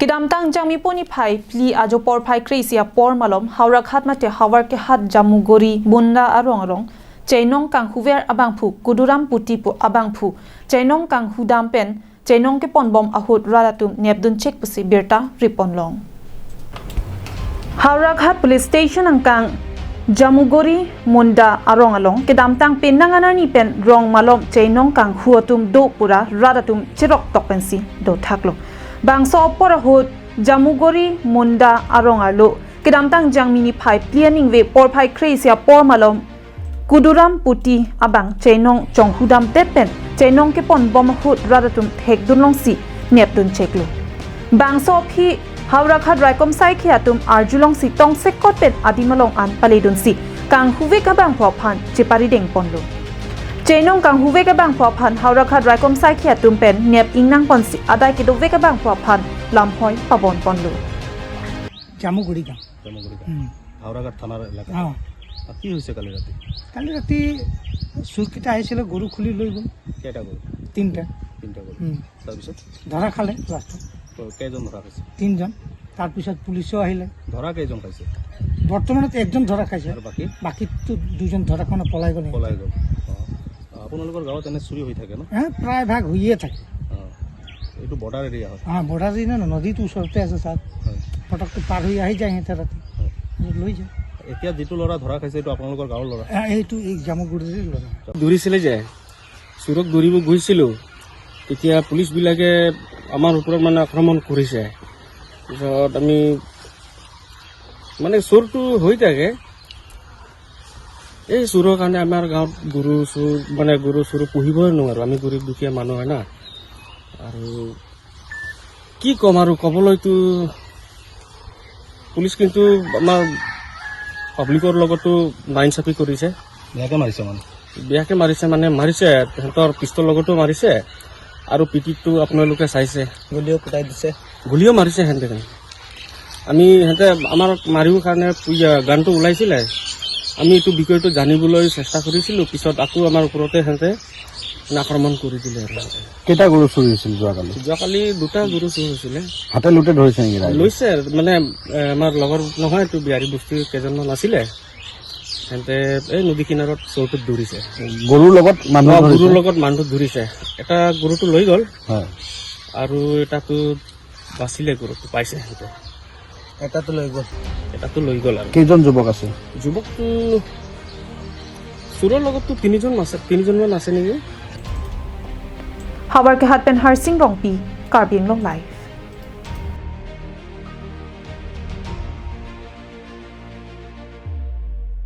Kidamtang jangmi poni phai pli ajo por phai kresia por malom Howraghat mate hawar ke hat Jamugori Bunda arong arong Chainong kang huver abang phu Kuduram puti pu abang phu Chainong kang hudam pen Chainong ke pon bom ahut radatum nepdun check pusi birta ripon long. Howraghat police station angkang Jamugori Munda arong along kedamtang pen nanganani pen rong malom Chainong kang huatum do pura radatum chirok tokpensi do thaklo. Bangso porahut Jamugori Munda arong alo kedamtang jangmini phai plianing ve por phai kresia por malom Kuduram puti abang Chainong chonghudam tepen Chainong ke pon bom hut radatum thek dunlong si nepdun cheklo. Bangso phi Howraghat raikom sai khiatum arjulong si tongsek kot pen adimalong an paledun si kang huve ka bang pho phan chepari deng ponlo. Chainong kang huve ka bang pho phan Howraghat raikom sai khiatum pen nep ingnang pon si adai ki dove ka bang pho phan lamhoi pabon ponlo. Jamuguri গাঁও। জামুগুৰি গাঁও। হাওৰাঘাট থানাৰ এলেকা। অঁ। কি হৈছে কালি ৰাতি? কালি ৰাতি চোৰকেইটা আহিছিলে, গৰু খুলি লৈ গ'ল। কেইটা গৰু? তিনিটা। তিনিটা গৰু। তাৰপিছত? ধৰা খালে লাষ্টত। তো কেইজন ধৰা খাইছে? তিনিজন। তাৰপিছত পুলিচো আহিলে। ধৰা কেইজন খাইছে? বৰ্তমানত একজন ধৰা খাইছে। আৰু বাকী? বাকীতো দুজন ধৰা খোৱা পলাই গ'ল। পলাই গ'ল। অঁ, আপোনালোকৰ গাঁৱত এনে চুৰি হৈ থাকে ন? হা, প্ৰায় ভাগ হৈয়ে থাকে। অঁ, এইটো বৰ্ডাৰ এৰিয়া হয়। অঁ, বৰ্ডাৰ এৰিয়া ন, নদীটো ওচৰতে আছে ছাৰ। পটককৈ পাৰ হৈ আহি যায় সিহঁতে ৰাতি। লৈ যায়। এতিয়া যিটো ল'ৰা ধৰা খাইছে, এইটো আপোনালোকৰ গাঁৱৰ ল'ৰা? এইটো এই জামুগুৰিৰে ল'ৰা। ধৰিছিলে যে চোৰক ধৰিব গৈছিলোঁ, তেতিয়া পুলিচবিলাকে আমাৰ ওপৰত মানে আক্ৰমণ কৰিছে। পিছত আমি মানে চোৰটো হৈ থাকে। এই চোৰৰ কাৰণে আমাৰ গাঁৱত গৰু চোৰ, মানে গৰু চোৰ পুহিবই নোৱাৰোঁ। আমি গৰীব দুখীয়া মানুহ হয় না। আৰু কি ক'ম আৰু ক'বলৈতো পুলিচ কিন্তু আমাৰ পাব্লিকৰ লগতো নাইনচাফি কৰিছে। বেয়াকে মাৰিছে মানে? বেয়াকে মাৰিছে, মানে মাৰিছে, সিহঁতৰ পিষ্টল লগতো মাৰিছে আৰু পিঠিতটো আপোনালোকে চাইছে। গুলিও কুটাই দিছে। গুলিও মাৰিছে সিহঁতে। আমি সিহঁতে আমাৰ মাৰিবৰ কাৰণে গানটো ওলাইছিলে, আমি এইটো বিষয়টো জানিবলৈ চেষ্টা কৰিছিলোঁ। পিছত আকৌ আমাৰ ওপৰতে সিহঁতে মানে আক্ৰমণ কৰি দিলে আৰু। কেইটা গৰু চুৰি হৈছিল যোৱাকালি? যোৱাকালি দুটা গৰু চুৰ হৈছিলে। হাতে লোতে ধৰিছে নেকি ৰাইজে? লৈছে মানে আমাৰ লগৰ নহয়, এইটো বিহাৰী বস্তিৰ কেইজনমান আছিলে, সিহঁতে এই নদী কিনাৰত চোৰটোত ধৰিছে। গৰুৰ লগত মানুহ ধৰিছে? গৰুৰ লগত মানুহটো ধৰিছে। এটা গৰুটো লৈ গ'ল। আৰু এটাটো বাচিলে, গৰুটো পাইছে সিহঁতে। এটাতো লৈ গ'ল। এটাটো লৈ গ'ল আৰু। কেইজন যুৱক আছে? যুৱকটো চোৰৰ লগততো তিনিজন আছে, তিনিজনমান আছে নেকি। Hawar ke hat pen Harsing Rongpi, Karbi Anglong Live.